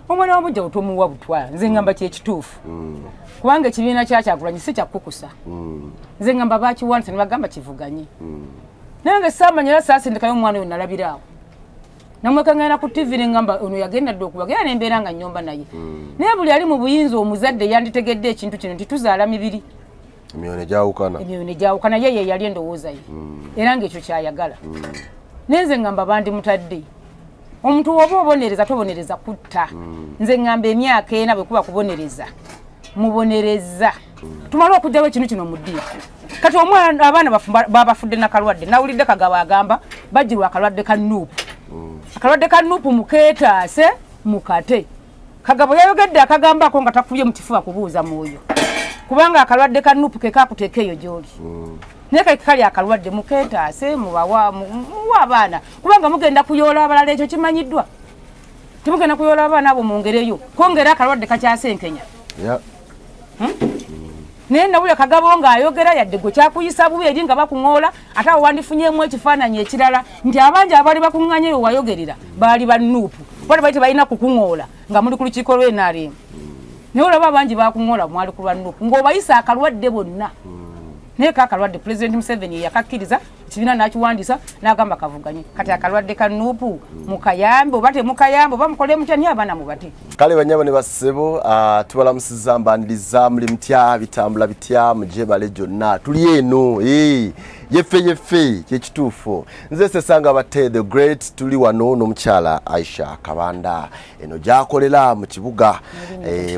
Omwana wa mujja otomuwa butwa, nze ngamba kyekituufu, kubanga ekibiina kya Kyagulanyi si kyakukusa. Nze ngamba bakiwandisa ne bagamba kivuganye, naye nga saamanya era saasindikayo omwana oyo. Nalabiraawo namwekangana ku TV nengamba ono yagenda dda okubaga, era nembeera nga nnyomba naye. Naye buli ali mu buyinza, omuzadde yanditegedde ekintu kino nti tuzaala mibiri, emyoyo ne gyawukana. Emyoyo ne gyawukana. Ye ye yali endowooza ye, era ng'ekyo kyayagala. Naye nze ngamba bandimutadde. Omuntu woba obonereza, tobonereza kutta. Nze ngamba emyaka 4 bwe kuba kubonereza, mubonereza tumale okugjawo ekintu kino mu ddiini. Kati omwana, abaana babafudde nakalwadde. Nawulidde Kagabo agamba bajjirwa akalwadde ka NUP. Akalwadde ka NUP mukeetaase mukate. Kagabo yayogedde akagambako nga takubye mu kifuba kubuuza mwoyo, kubanga akalwadde ka NUP ke kakuteeka eyo gy'oli. Naye kali kali akalwadde, mukeetaase, mubawa muwa abaana, kubanga mugenda kuyoola abalala. Ekyo kimanyiddwa, temugenda kuyoola abaana abo mu ngeri eyo, kwongera akalwadde kakyasenkenya. Naye nawulira Kagabo ng'ayogera, yadde gwe kyakuyisa bubi eri nga bakuŋoola, ate awo wandifunyemu ekifaananyi ekirala nti abangi abaali bakuŋŋanye eyo wayogerera baali ba NUP, bali bali tebalina kukuŋoola nga muli ku lukiiko lw'NRM. Naye olaba abangi bakuŋoola mwali ku lwa NUP, ng'obayisa akalwadde bonna. Naye ka akalwadde Pulezidenti Museveni yakakkiriza, ekibiina n'akiwandiisa n'agamba kavuganye. Kati akalwadde ka NUP mukayambe oba temukayambe oba mukole mutya, naye abaana mubate. Kale banyabo ne bassebo, tubalamusiza, mbaniriza. Muli mutya? Bitambula bitya? Mujebale gyonna tuli eno. Yeffe yeffe kyekituufu. Nze Sesanga Bate the Great. Tuli wano n'omukyala Aisha Kabanda, eno gyakolera mu kibuga.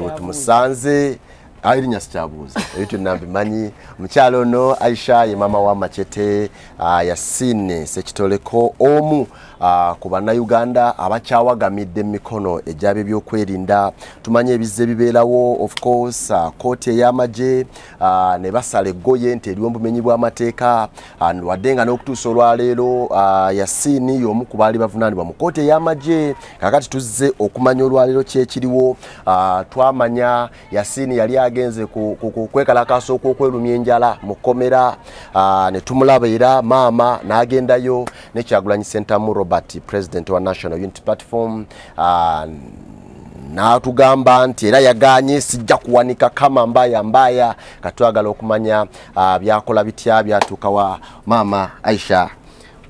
Wetumusanze, erinnya sikyabuuza, ebyo byonna mbimanyi. Omukyala ono Aisha ye maama wa Machete Yasine Sekitoleko, omu ku bannayuganda abakyawagamidde mu mikono egyabebyokwerinda. Tumanye ebizze bibeerawo, of course, kooti ey'amagye ne basala eggoye nti eriwo obumenyi bw'amateeka, wadde nga n'okutuusa olwaleero Yasini y'omu ku baali bavunaanibwa mu kooti ey'amagye. Kakati tuzze okumanya olwaleero kyekiriwo. Twamanya Yasini yali agenze kwekalakaasa okw'okwerumya enjala mu kkomera, ne tumulaba era maama n'agendayo ne Kyagulanyi Sentamu Robert, president wa National Unity Platform, n'atugamba nti era yaganye, sijja kuwanika kama mbaya mbaya. Katwagala okumanya byakola bitya, byatuuka wa. Maama Aisha,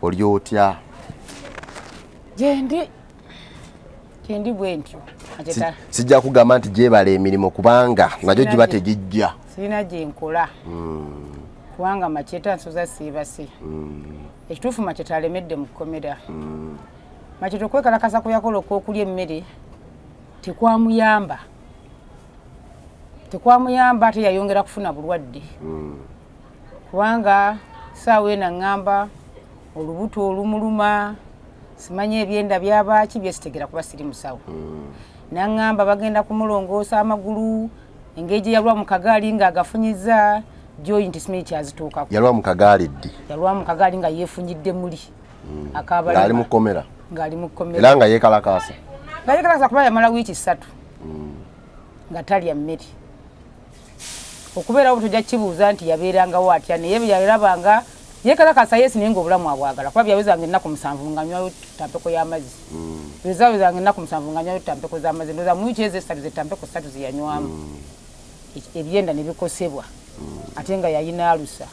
oli otya? Gyendi, gyendi bwe ntyo. Sijja kugamba nti gyebala emirimu, kubanga nagyo giba tegijja. Sirina gyenkola, kubanga Makyeta nsoza siibase. Ekituufu, Makyeta alemedde mu kkomera. Makyeta okwekalakasa kwe yakola okwokulya emmere tekwamuyamba, tekwamuyamba, ate yayongera kufuna bulwadde, kubanga saawa eno aŋŋamba olubuto olumuluma, simanyi ebyenda byabaaki byesitegera kuba siri musawo. Naŋŋamba bagenda kumulongoosa amagulu, engeri gye yalwa mu kagaali ng'agafunyiza joyi nti simanyi kyazituukako. Yalwa mu kagaali ddi? Yalwa mu kagaali nga yeefunyidde muli. Ng'ali mu kkomera? Ng'ali mu kkomera. Era nga yeekalakaasa? Nga yeekalakaasa, kuba yamala wiiki 3 nga talya mmere. Okubeerawo tojja kibuuza nti yabeerangawo atya, naye yalabanga yeekalakaasa yesi, naye ngaobulamu abwagala, kuba byawezanga ennaku 7 nga nywayo tampeko y'amazzi. Byawezanga ennaku 7 nga nywayo tampeko z'amazzi. Ndowooza mu wiiki ezo 3 zetampeko 3 zeyanywamu, ebyenda ne bikosebwa, ate nga yayina alusa.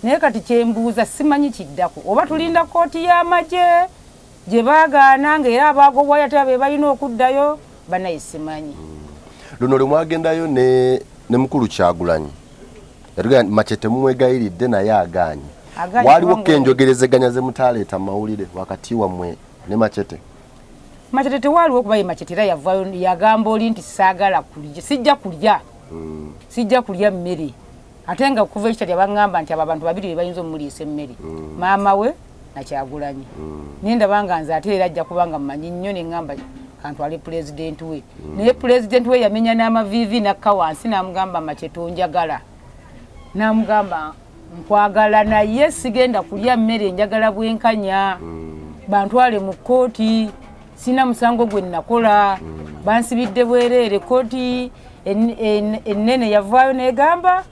Naye kati kyembuuza, simanyi kiddako, oba tulinda kooti y'amagye gye baagaana, ngaera abaagobwayo ate be balina okuddayo. Banaye, simanyi. Luno lwe mwagendayo ne mukulu Kyagulanyi, yatugamba nti Machete mumwegayiridde naye agaanye. Agaanye. Waliwo kubanga ko enjogerezeganya ze mutaleeta mu mawulire wakati wammwe ne Machete? Machete tewaaliwo, kuba ye Machete era yavaayo yagamba oli nti saagala kulya, sijja kulya, sijja kulya mmere. Ate nga okuva ekitalya, baŋŋamba nti abo abantu babiri be bayinza omuliisa emmere, maama we nakyagulanyi. Naye ndaba nga nze ate era ajja kubanga mmanyi nnyo, ne ŋŋamba kantwale pulezidenti we. Naye pulezidenti we yamenya n'amaviivi n'akka wansi n'amugamba, "Machete, onjagala?" N'amugamba, "Nkwagala, naye sigenda kulya mmere, njagala bwenkanya, bantwale mu kkooti, sina musango gwe nakola, bansibidde bwereere." Kkooti ennene yavaayo negamba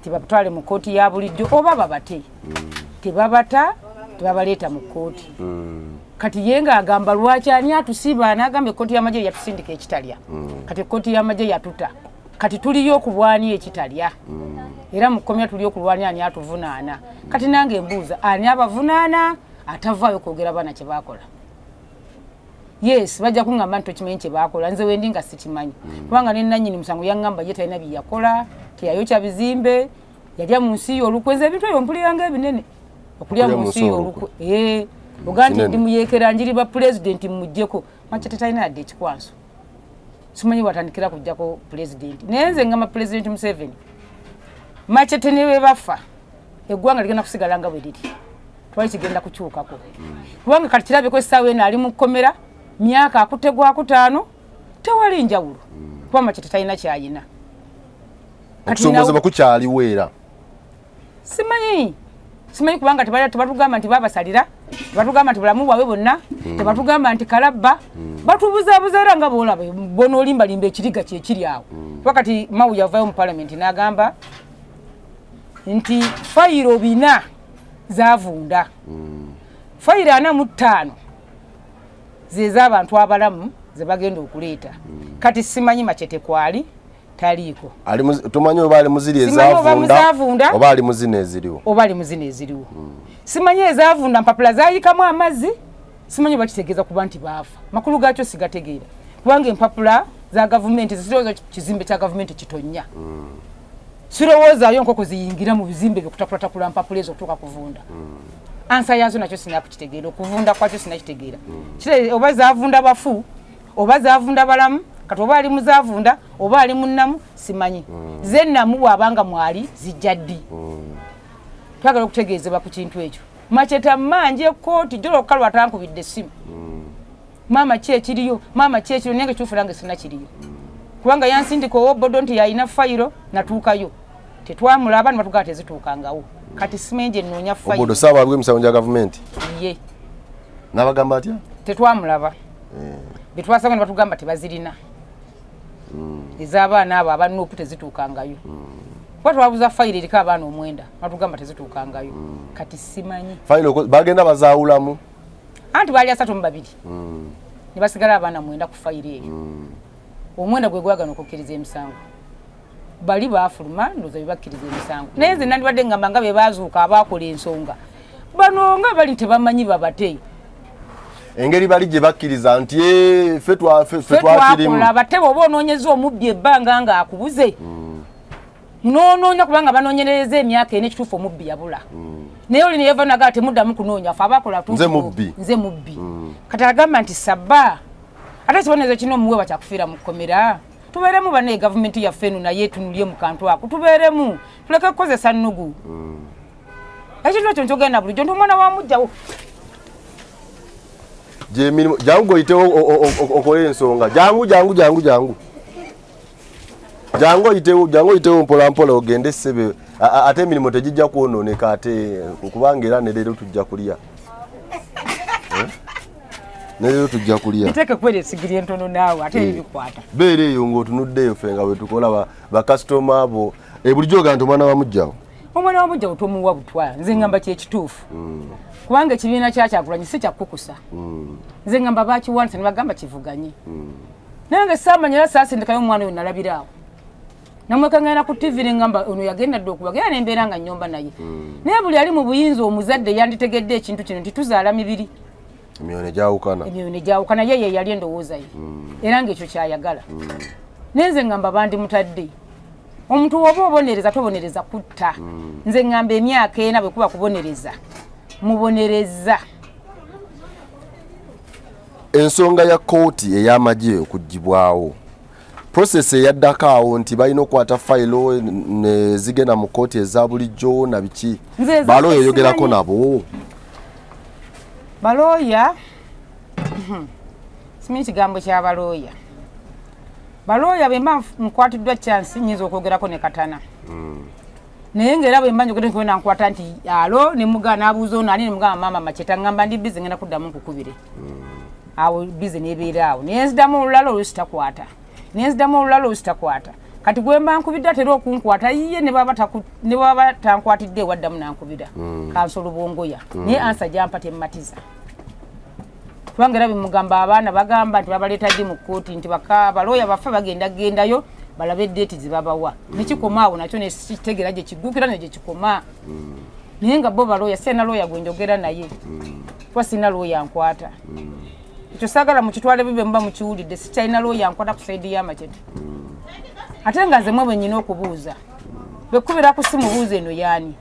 tibatwale mu kkooti ya bulijjo oba babate. Tebabata, tebabaleeta mu kkooti. Kati ye ng'agamba lwaki ani atusiba, n'agamba ekkooti y'amagye yatusindika ekitalya. Kati ekkooti y'amagye yatuta, kati tuliyo okulwani ekitalya. Era mu kkomera tuli okulwani ani atuvunaana. Kati nange mbuuza, ani abavunaana atavaayo kwogera baana kye baakola? Yes, bajja kuŋŋamba nti tokimanyi kye baakola. Nze wendi nga sikimanyi, kubanga ne nannyini musango yaŋŋamba ye talina bye yakola, teyayokya bizimbe, yalya mu nsi ye olukwe. Nze ebintu ebyo mpuliranga ebinene, okulya mu nsi ye olukwe. Oga nti ndi muyeekera njiri ba pulezidenti mumuggyeko. Machete talina yadde ekikwanso, simanyi watandikira kujjako pulezidenti. Naye nze ngamba Pulezidenti Museveni, Machete ne bwe bafa, eggwanga ligenda kusigala nga bwe liri, twali kigenda kukyukako. Kubanga kati kirabeko essaawa eno ali mu kkomera myaka akutte gwakutaano, tewali njawulo, kuba Machete talina kyayina. Okusomozebwa kukyaliwo era. Simanyi, kubanga tebatugamba nti babasalira, tebatugamba nti bulamu bwabwe bwonna, tebatugamba nti kalabba. Batubuzaabuza era nga boolaba bonoolimbalimba ekiriga kyekiri awo. Kuba kati Mao yavayo mu palamenti n'agamba nti fayiro 4 zavunda, fayiro 45 zez'abantu abalamu ze bagenda okuleeta. Kati simanyi Machete kwali taliiko. Tumanyi oba ali muziri ezavunda oba ali muzino eziriwo. Oba ali muzino eziriwo. Simanyi ezavunda mpapula zayikamu amazzi, simanyi oba kitegeeza kuba nti baafa. Makulu gaakyo sigategeera, kubanga empapula za gavumenti zisirowooza kizimbe kya gavumenti kitonnya. Sirowoozaayo nkoko ziyingira mu bizimbe byokutakulatakula mpapula ezo okutuuka kuvunda. Answer yaazo nakyo sinakukitegeera, okuvunda kwakyo sinakitegeera. Oba zavunda bafu oba zavunda balamu. Kati oba ali muzavunda oba ali munamu simanyi. Zenamu bwabanga mwali zijja ddi? Twagala okutegeezebwa ku kintu ekyo. Machete manje ekkooti jolo okukalwa atankubidde essimu, maama ki ekiriyo, maama ki ekiriyo? Naye nga ekituufu nange sina kiriyo, kubanga yansindika owobodo nti yalina fayiro, natuukayo tetwamulaba, ne batugamba tezituukangawo. Kati simenje nnoonya fayiro. Obodo saaba emisango gya gavumenti? Ye. N'abagamba atya? Tetwamulaba. Betwasanga ne batugamba tebazirina ez'abaana abo aba NUP, tezituukangayo. Kuba twabuza fayiro eriko abaana 9, batugamba tezituukangayo. Kati simanyi. Fayiro bagenda bazaawulamu. Anti baali 32, ne basigala abaana 9 ku fayiro eyo. 9 gwe gwagana okukkiriza emisango, bali baafuluma ndowooza bye bakkiriza emisango. Naye nze nandibadde ngamba nga be baazuuka abaakola ensonga bano nga bali tebamanyi babate. Engeri bali gye bakkiriza nti "Eh, ffe ffe twakirimu." Twakola bate. Bw'oba onoonyeza omubbi ebbanga ng'akubuze, nonoonya, kubanga banoonyereza emyaka 4, ekituufu omubbi yabula. Naye oli neyeva nagaa temuddamu kunoonya, fe abakola. Nze mubbi. Nze mubbi. Kati agamba nti saba ate ekibonerezo kino omuweebwa kyakufiira mu kkomera. Tubeeremu banaye, gavumenti yaffe eno naye etunulye mu kantu ako, tubeeremu tuleke kukozesa nnugu. Ekintu ekyo nkyogenda bulijjo nti omwana wa mujjawo. Gyemirimu, jangu goyitewo okole ensonga. Jangu, jangu, jangu, jangu, jangu oyitewo, jangu oyitewo mpola mpola ogende ssebe. Ate emirimu tegijja kwonooneka, ate kubanga era ne leero tujja kulya. Eh? Ne leero tujja kulya. Biteeke kwera esigiri entono naawe ate ebikwata. Beera eyo ng'otunuddeeyo, ffe nga bwe tukola bakasitoma abo. Bulijjo ogaa nti omwana wa mujjawo. Omwana wa mujjawo tomuwa butwa. Nze ngamba kyekituufu, kubanga ekibiina kya Kyagulanyi si kyakukusa. Nze ngamba bakiwanisa ne bagamba kivuganye, naye nga saamanya era saasindikayo omwana oyo. Nalabiraawo namwekangana ku TV nengamba ono yagenda dde okubaga, era nembeera nga nnyomba naye. Naye buli ali mu buyinza, omuzadde yanditegedde ekintu kino nti tuzaala mibiri. Emyoyo ne gyawukana. Emyoyo ne gyawukana. Ye ye yali endowooza ye era ng'ekyo kyayagala. Naye nze ngamba bandimutadde. Omuntu woba obonereza tobonereza kutta. Nze ngamba emyaka 4 bwe kuba kubonereza, mubonereza. Ensonga ya kooti ey'amagye okugibwawo, process eyaddako awo nti balina okukwata fayiro nezigenda mu kooti eza bulijjo na biki? Nze Balooya oyogerako simanyi. nabo? Balooya, simanyi kigambo kya balooya. Balooya bwe mba nkwatiddwa chance nyinza okwogerako ne Katana, naye ngaera bwe mba njogedde nkiwe nankwata nti alo, ne mugaa n'abuuza ono ani, ne mugamba maama Machete, ngamba ndi busy, ngenda kuddamu nkukubire. Awo busy nebeera awo, naye nzidamu olulala oluusi takwata, naye nzidamu olulala oluusi takwata. Kati gwe mba nkubidde atera okunkwata ye, ne baba tankwatidde ewaddamu nankubira Counsel Lubongoya, naye answer gyampa temmatiza. Kubanga era bemugamba abaana bagamba nti babaleeta ddi mu kkooti, nti balooya baffe bagenda gendayo balabe date zebabawa. Nekikoma awo, nakyo nekitegeera gye kigukira ne gye kikoma. Naye nga bo balooya, sirina looya gwe njogera naye, kuba sirina looya nkwata. Ekyo saagala mukitwale bibe muba mukiwulidde, sikyalina looya nkwata ku side y'amachete. Ate nga nze mwe bwe nyina okubuuza, bwekubira ku simu buuza eno yaani,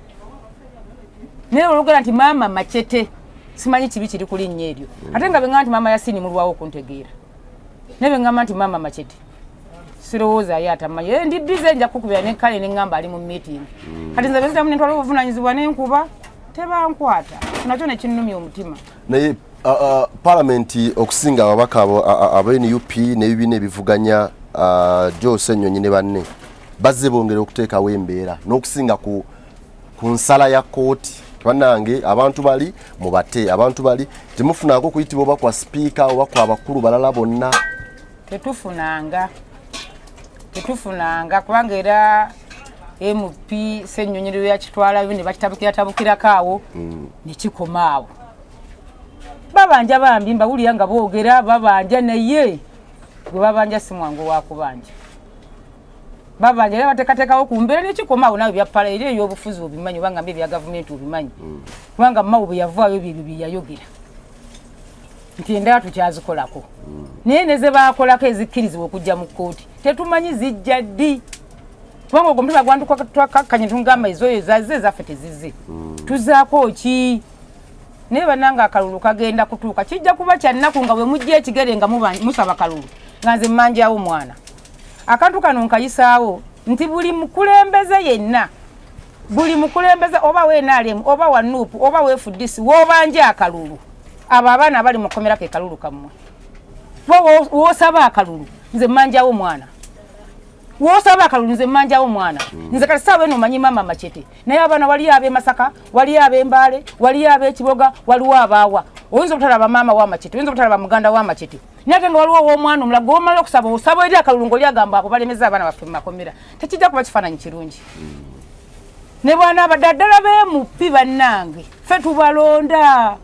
naye olwogera nti maama Machete, simanyi kibi kiri ku linnya eryo. Ate nga bweŋŋamba nti maama Yasini, mulwawo okuntegeera, naye bweŋŋamba nti maama Machete, sirowooza ye atamanyi. Ndi busy, nja kukubira nekale neŋŋamba ali mu meeting. Kati nze benziramu nentwala obuvunanyizibwa nenkuba tebankwata, nakyo nekinnumya omutima. Naye palamenti, okusinga ababaka aba NUP n'ebibiina ebivuganya, Joe Ssenyonyi ne banne bazze bongera okuteekawo embeera n'okusinga ku nsala ya kooti. Bannange, abantu bali mubate, abantu bali temufunako okuyitibwa oba kwa sipiika oba kwa bakulu balala bonna? Tetufunanga, tetufunanga, kubanga era MP Ssenyonyi lwe yakitwalayo ne bakitabukiratabukirako awo nekikoma awo. Babanja bambi, mbawulira nga boogera babanja, naye gwe babanja si mwangu wakubanja. Babanja era bateekateekawo ku mbeera nekikoma awo. Nawe byapala eri ebyobufuzi obimanyi, obanga mbi ebya gavumenti obimanyi, kubanga Mawo bwe yavaayo byebyo bye yayogera nti endala tukyazikolako, naye ne ze baakolako ezikkirizibwa okujja mu kkooti tetumanyi zijja ddi, kubanga ogwo omutima gwandutwakakkanye tugamba ezoyo zazze, ezaffe tezizze, tuzaako ki? Naye bannange, akalulu kagenda kutuuka, kijja kuba kyannaku nga bwe mujja ekigere nga musaba kalulu nga nze mmanjawo mwana. Akantu kano nkayisaawo nti buli mukulembeze yenna, buli mukulembeze, oba wa NRM oba wa NUP oba wa FDC, w'obanja akalulu, abo abaana abali mu kkomera ke kalulu kammwe. W'osaba akalulu, nze mmanjawo mwana. W'osaba akalulu, nze mmanjawo mwana. Nze kati saawa eno omanyi maama Machete, naye abaana waliyo ab'e Masaka, waliyo ab'Embaale, waliyo ab'Ekiboga, waliwo abaawa. Oyinza obutalaba maama wa Machete, oyinza obutalaba muganda wa Machete, naye ate nga waliwo ow'omwana omulala gw'omala okusaba, osaba eri akalulu ng'oli agamba abo balemeza abaana baffe mu makomera. Tekijja kuba kifaananyi kirungi. Ne bwanaabadde ddala beemupi, bannange, ffe tubalonda,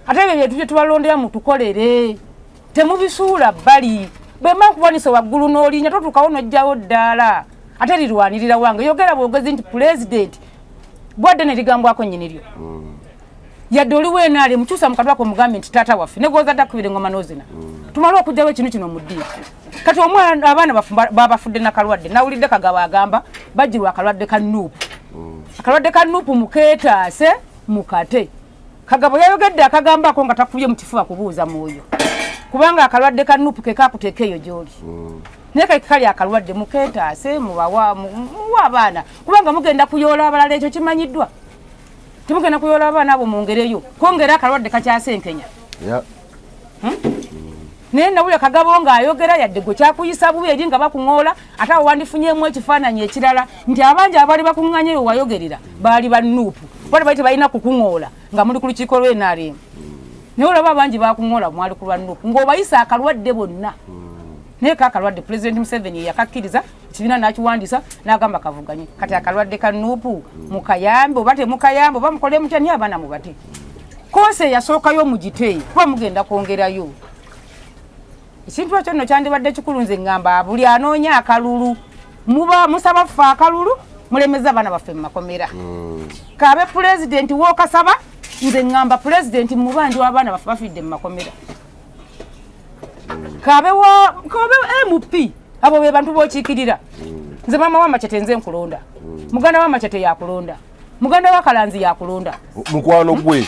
ate ebyo byetu bye tubalondera mutukolere, temubisuula bbali. Bwemba nkuwanise waggulu n'olinya totuukawo n'ojjawo ddaala, ate lirwanirira wange. Yogera bwogezi nti pulezidenti bwadde ne ligambwako nnyiniryo, yadde oli weenaali mukyusa mukatwako, omugambe nti taata waffe negwozadde akubira engoma n'ozina. Tumale okugjawo ekintu kino mu ddiini. Kati omwana abaana babafudde nakalwadde. Nawulidde Kagabo agamba bajjirwa akalwadde ka NUP. Akalwadde ka NUP mukeetaase mukate. Kagabo yayogedde akagambako nga takubye mu kifuba kubuuza mwoyo, kubanga akalwadde ka NUP ke kakuteeka eyo gy'oli. Naye kali kali akalwadde, mukeetaase, mubawa muwa abaana, kubanga mugenda kuyoola abalala. Ekyo kimanyiddwa, temugenda kuyoola abaana abo mwongereyo kwongera akalwadde kakyasenkenya. Naye nawulira Kagabo ng'ayogera, yadde gwe kyakuyisa bubi eri nga bakuŋoola, ate awo wandifunyemu ekifaananyi ekirala nti abangi abaali bakuŋŋanye eyo wayogerera baali ba NUP, bali bali tebalina kukuŋoola nga muli ku lukiiko lw'NRM. Naye olaba abangi bakuŋoola mwali ku lwa NUP ng'obayisa akalwadde bonna. Naye ka akalwadde Pulezidenti Museveni yeyakakkiriza, ekibiina n'akiwandiisa n'agamba kavuganye. Kati akalwadde ka NUP mukayambe oba temukayambe oba mukole mutya, naye abaana mubate. Course eyasookayo mugite, kuba mugenda kwongerayo. Ekintu ekyo nno kyandibadde kikulu. Nze ŋŋamba buli anoonya akalulu, muba musaba ffe akalulu, mulemeza abaana baffe mu makomera. Kabe pulezidenti wookasaba, nze ŋŋamba pulezidenti mubanja w'abaana baffe bafiiridde mu makomera. Kabe wa kabe MP, abo be bantu bokiikirira. Nze maama wa Machete, nze nkulonda. Muganda wa Machete yakulonda, muganda wa Kalanzi yakulonda. Mukwano gwe.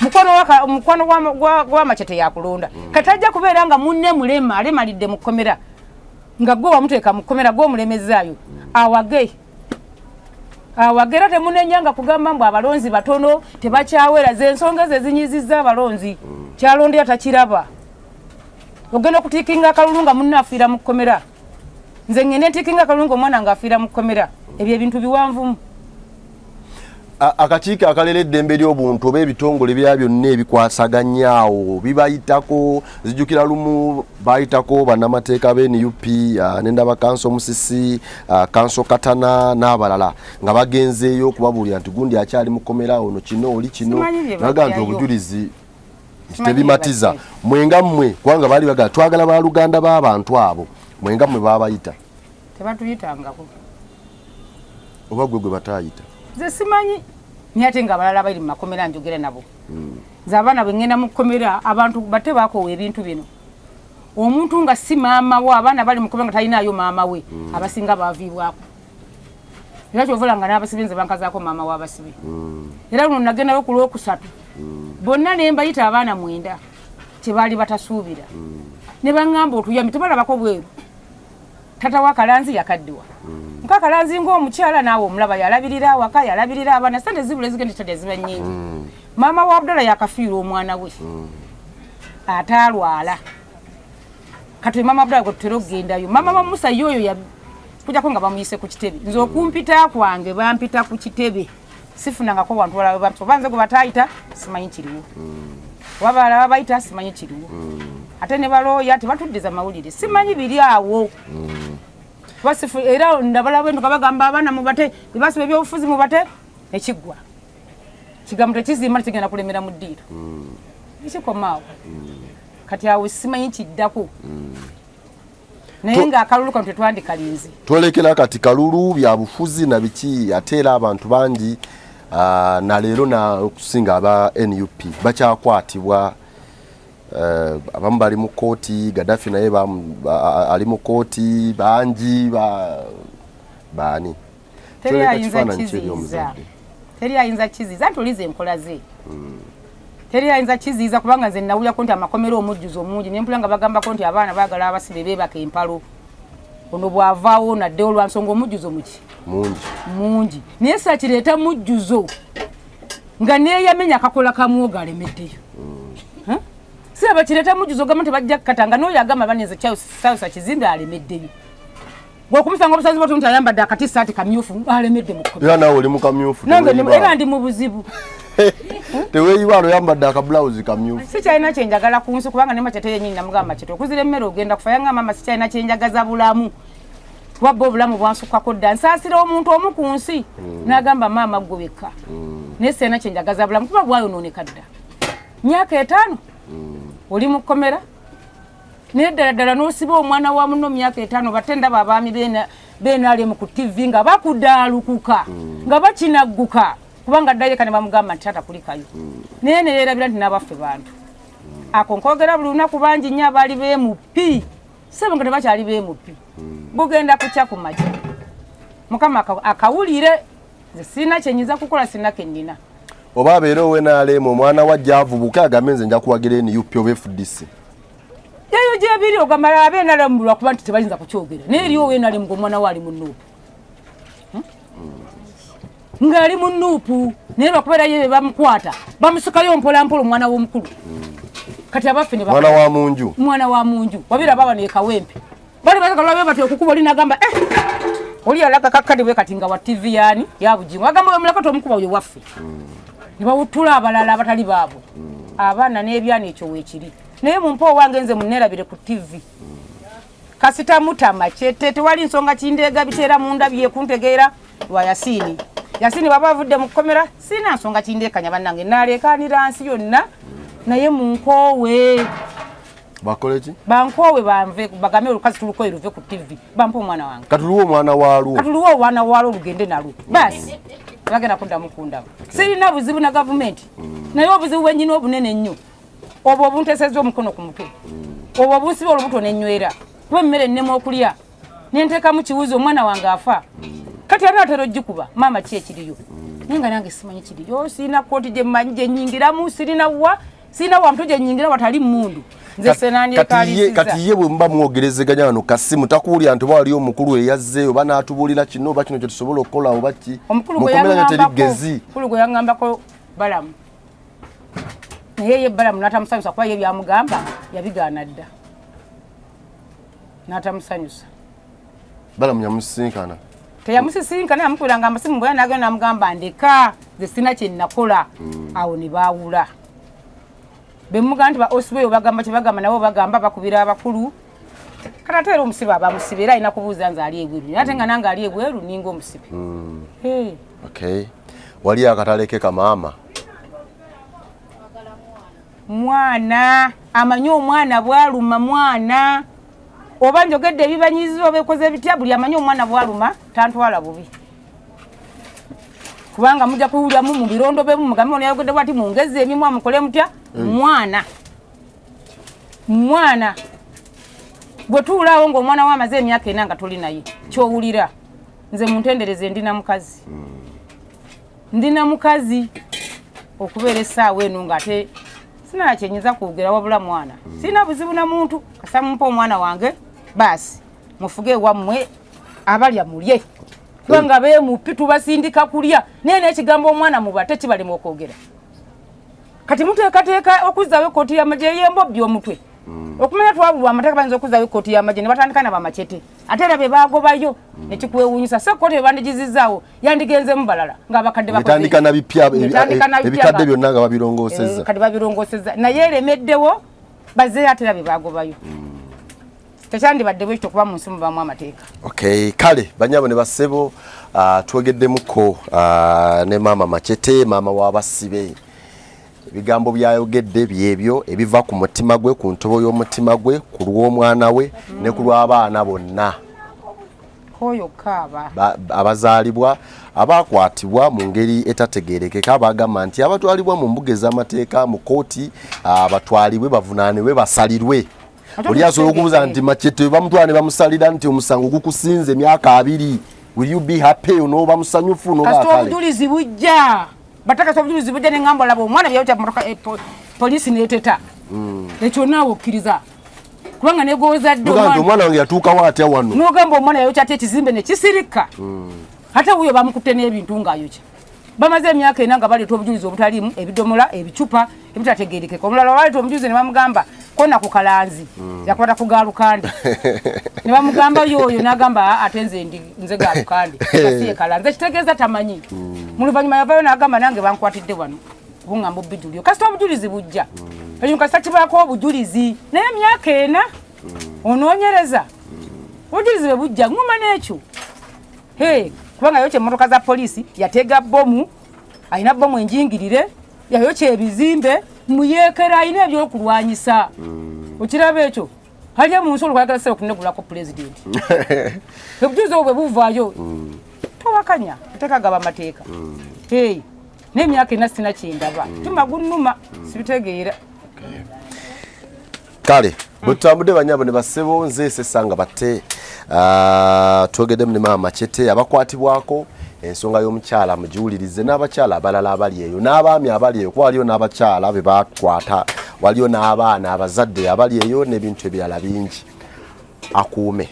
Mukwano gwa Machete yakulonda. Kati ajja kubeera nga munne mulema alemalidde mu kkomera, nga gwe wamuteeka mu kkomera, gwe omulemezaayo. Awage awage, era temunenya nga kugamba mbu abalonzi batono tebakyawera. Ze ensonga ezo ezinyizizza abalonzi, kyalondera takiraba. Ogenda okutiikinga akalulu nga munne afiira mu kkomera. Nze ngende ntiikinga akalulu nga omwana nga afiira mu kkomera? Ebyo ebintu biwanvumu. Akakiiko akalera eddembe ly'obuntu oba ebitongole bya byonna ebikwasaganyaawo bibayitako. Zijjukira lumu bayitako bannamateeka be NUP, nendaba Kanso Musisi, Kanso Katana n'abalala nga bagenzeeyo okubabuulira nti gundi akyali mukomera ono kino oli kino, Simanyi bye naga nti bajjayo. Obujulizi Nti tebimatiza mwenga mmwe, kubanga baali bagala twagala baluganda b'abantu abo, mwenga mmwe babayita. Tebatuyitangako. Oba gwe gwe bataayita? Nze simanyi, naye ate nga abalala bali mu makomera njogera nabo. Nze abaana bwe ŋŋenda mu kkomera, abantu bate bakoowa ebintu bino. Omuntu nga si maama we, abaana bali mu kkomera nga talinaayo maama we, abasinga baviibwako. Era kyovola nga n'abasibe nze bankazaako maama w'abasibe. Era luno nagendayo ku Lwokusatu, bonna ne mbayita abaana 9, kye baali batasuubira. Ne baŋŋamba otuyambi tebalabako bweru. Tata wa Kalanzi yakaddiwa. Nka Kalanzi ng'omukyala naawe omulaba, yalabirira awaka, yalabirira abaana, sente zibula ezigenda tadya ziba nnyingi. Maama wa Abdalla yakafiirwa omwana we ate alwala. Kati maama Abdalla gwe tutera okugendayo, maama wa Musa yoyo kujjako nga bamuyise ku kitebe. Nze okumpita kwange bampita ku kitebe, sifunangako wantu walala bampita. Oba nze gwe bataayita simanyi kiriwo, oba balala babayita simanyi kiriwo. Ate ne balooya tebatuddiza mawulire, simanyi biri awo. Basifu era ndabalaba entuka bagamba abaana mubate, bebasiba ebyobufuzi mubate, ekiggwa kigambo tekizimba, tekigenda kulemera mu ddiiro, ekikomaawo. Kati awo simanyi kiddako, naye ng'akalulu kano tetwandikalinze. Twolekera kati kalulu, byabufuzi na biki. Ate era abantu bangi na leero na okusinga aba NUP bakyakwatibwa. Abamu bali mu kooti, Gaddafi naye ali mu kooti, bangi baani. Teri Twoleka ayinza kifaananyi ki eri kiziyiza. omuzadde? Teri ayinza kiziyiza nti oliza enkola ze. Teri ayinza kiziyiza, kubanga nze nawulyako nti amakomera omujjuzo omungi, nempula nga bagambako nti abaana baagala abasibe beebaka empalo. Ono bw'avaawo naddewo lwa nsonga omujjuzo muki? Mungi. Mungi, naye sakireeta mujjuzo nga neeyamenya akakola kamwogo alemeddeyo. Huh? Siraba kireeta mujjuzo gamba nti bajja kukata nga n'oyo agamba banenze Sayosa Kizimbe alemeddeyo. Gwokumusanga obusazi bwatu nti ayambadde akatisaati kamyufu alemedde mu kkomera. Era naawe oli mu kamyufu. Nange era ndi mu buzibu. Teweeyibaala, oyambadde akabulawuzi kamyufu. Sikyalina kyenjagala ku nsi, kubanga ne Makyete yennyini namugamba, "Makyete, okuzira emmere ogenda kufa." Yangamba, "Mama, sikyalina kyenjagaza bulamu, kuba bba obulamu bwansukkako dda. Nsaasira omuntu omu ku nsi." N'agamba, "Maama, ggwe wekka, naye sirina kyenjagaza bulamu kuba bwayonooneka dda. Myaka 50 oli mu kkomera, naye ddala ddala n'osiba omwana wa muno myaka 50." Bate ndaba abaami benalemu ku TV nga bakudaalukuka, nga bakinagguka, kubanga ddayo eka ne bamugamba nti taata kulikayo, naye neyeerabira nti n'abaffe bantu. Ako nkwogera buli lunaku. Bangi nnyo abaali beemupi sebo nga tebakyali beemupi. Bugenda kukya ku makya, Mukama akawulire. Nze sirina kyenyinza kukola, sirina kennina. Oba abeere owenaalemu omwana wa jaavubuka agambe nze nja kuwagira NUP oba FDC. Eyo gyebiri, ogamba abenalemu lwakuba nti tebayinza kukyogera, naye eri owenalemu ngaomwana we ali mu NUP, ng'ali mu NUP, naye lwakubeera ye bamukwata bamusikayo mpolampola omwana w'omukulu. Kati abaffe ne mwana wa munju. Mwana wa munju wabira baba ne Kawempe bali bazakalwa bati okukuba oli nagamba, eh, oli yalaga kakkadi bwe kati nga wa TV yani ya Bugingo, agamba oyo mulaka tomukuba, oyo waffe. Ne bawutula abalala abatali baabwe, abaana n'ebyana. Ekyo weekiri, naye mumpe owange nze muneerabire ku TV. Kasita mutama kyete, tewali nsonga kindeega biteera munda byekuntegeera lwa Yasiini. Yasiini bwaba avudde mu kkomera, sirina nsonga kindeekanya. Bannange, naleekaanira nsi yonna, naye munkoowe. Bakole ki? Bankoowe, banve, bagambe olukazi tulukoye luve ku TV, bampe omwana wange. Katuluwe omwana waalwo. Katuluwe omwana waalwo lugende nalwo basi, bagenda kuddamu kundaba. Sirina buzibu na gavumenti, naye obuzibu bwenyina obunene ennyo obwo obuntesezza omukono ku mutwe, obwo obunsiba olubuto nenywera, kuba emmere ennema okulya nenteekamu kiwuzi, omwana wange afa. Kati ate atera ogikuba maama ki ekiriyo, naye nga nange simanyi kiriyo. Sirina kooti gyemmanyi gyenyingiramu, sirina wa, sirina wantu gyenyingira watali mundu. Nze senandyekalisizza. Kati ye bwe muba mwogerezeganya wano kasimu, takuwulira nti oba waliyo omukulu eyazze oba n'atubuulira kino oba kino kyetusobola okukola oba ki? Omukulu gwe Mukomera teri yaŋŋambako gezi. Omukulu gwe yaŋŋambako Balamu, naye ye Balamu n'atamusanyusa, kuba ye byamugamba yabigaana dda, n'atamusanyusa. Balamu yamusisinkana? Teyamusisinkana, yamukubiranga amasimu bwe nagenda namugamba, "Ndeka, nze sina kye nakola." Awo ne baawula. Bemugamba nti ba osibeyo bagamba kyebagamba, nabo bagamba bakubira abakulu. Kati ate era omusibe aba musibe, era alina kubuuza nze ali ebweru, naye ate nga nange ali ebweru ninga omusibe. Hey. Okay, wali akatale ke kamaama. Mwana amanyi omwana bwaluma, mwana oba njogedde ebibanyiiza oba ekoze bitya, buli amanyi omwana bwaluma tantwala bubi, kubanga mujja kuwuliramu mu birondo bemu mugambe ono yayogedde bwati, mungezi emimwa mukole mutya. Mwana, mwana bwe tuwulaawo ng'omwana we amaze emyaka 4 nga toli naye, kyowulira. Nze muntendereze, ndina mukazi, ndina mukazi okubeera essaawa eno ng'ate sinala kyenyinza kwogera, wabula mwana sirina buzibu na muntu. Kasa mumpa omwana wange, baasi mufuge ewammwe, abalya mulye, kubanga beemupi tubasindika kulya. Naye n'ekigambo omwana mubate kibalema okwogera. Kati muteekateeka okuzzaawo ekkooti y'amagye ey'embobbi omutwe. Okumanya twabulwa amateeka, bayinza okuzzaawo ekkooti y'amagye ne batandika na bamacete, ate era be baagobayo nekikwewuunyisa. So ekkooti bwe bandigizizaawo yandigenzemu balala ng'abakadde bakoze- Etandika na bipya. Etandika na bipya. Ebikadde byonna nga babirongoosezza. Kati babirongosezza, naye eremeddewo, bazzeeyo ate era be baagobayo. Tekyandibadde bwekityo, kuba mu nsi mubaamu amateeka. Okay, kale banyabo ne basebo, twogeddemuko ne maama Machete, maama w'abasibe. Ebigambo byayogedde byebyo ebiva ku mutima gwe, ku ntobo y'omutima gwe, ku lw'omwana we ne ku lw'abaana bonna Oyo kaaba abazaalibwa abakwatibwa mu ngeri etategeerekeka. Bagamba nti abatwalibwa mu mbuga ez'amateeka, mu kooti, batwalibwe, bavunaanibwe, basalirwe. Ate Oli asobola okubuuza tukitegeke. nti Machete bamutwala ne bamusalira nti omusango gukusinze emyaka 20, will you be happy? Onooba musanyufu noba Kasita kale obujulizi bujja, batakasa obujulizi bujja neŋŋamba olaba omwana byayokya motoka, poliisi neteta ekyo, naawe okkiriza, kubanga negowozadde. Nogamba nti omwana wange yatuukawo atya wano? Nogamba omwana yayokya atya ekizimbe nekisirika, ate wuyo bamukutte n'ebintu ng'ayokya. Bamaze emyaka 4 nga baleeta obujulizi obutaliimu, ebidomola, ebicupa ebitategerekeka. Omulala baleeta omujulizi ne bamugamba kona ku kalanzi, yakwata ku galukande, ne bamugamba yoyo, n'agamba, "Ah, ate nze ndi nze galukande kasiye kalanzi," ekitegeeza tamanyi. Mu luvannyuma yavayo n'agamba, "Nange bankwatidde wano buŋŋamba obijulio." Kasita obujulizi bujja, ekyo kasita kibaako obujulizi, naye emyaka 4 onoonyereza, obujulizi bwe bujja ŋŋuma n'ekyo. Hey, kubanga yayokya emmotoka za poliisi, yatega bomu, alina bomu enjingirire, yayokya ebizimbe, muyeekera alina ebyokulwanyisa. Okiraba ekyo ali mu nsi olwagala sebe okunegulako pulezidenti. Obujulizi obwo bwe buvaayo, towakanya, mateeka gaba mateeka. Hey, n'emyaka 4 sina kyendaba, tuma gunnuma, sibitegeera. Kale bwe tutambudde, banyabo ne basebo, nze Sesanga batte, twogeddemu ne maama Machete. Abakwatibwako ensonga y'omukyala mugiwulirize, n'abakyala abalala abali eyo, n'abaami abali eyo, kuba waliyo n'abakyala be bakwata, waliyo n'abaana, abazadde abali eyo, n'ebintu ebirala bingi. Akuume.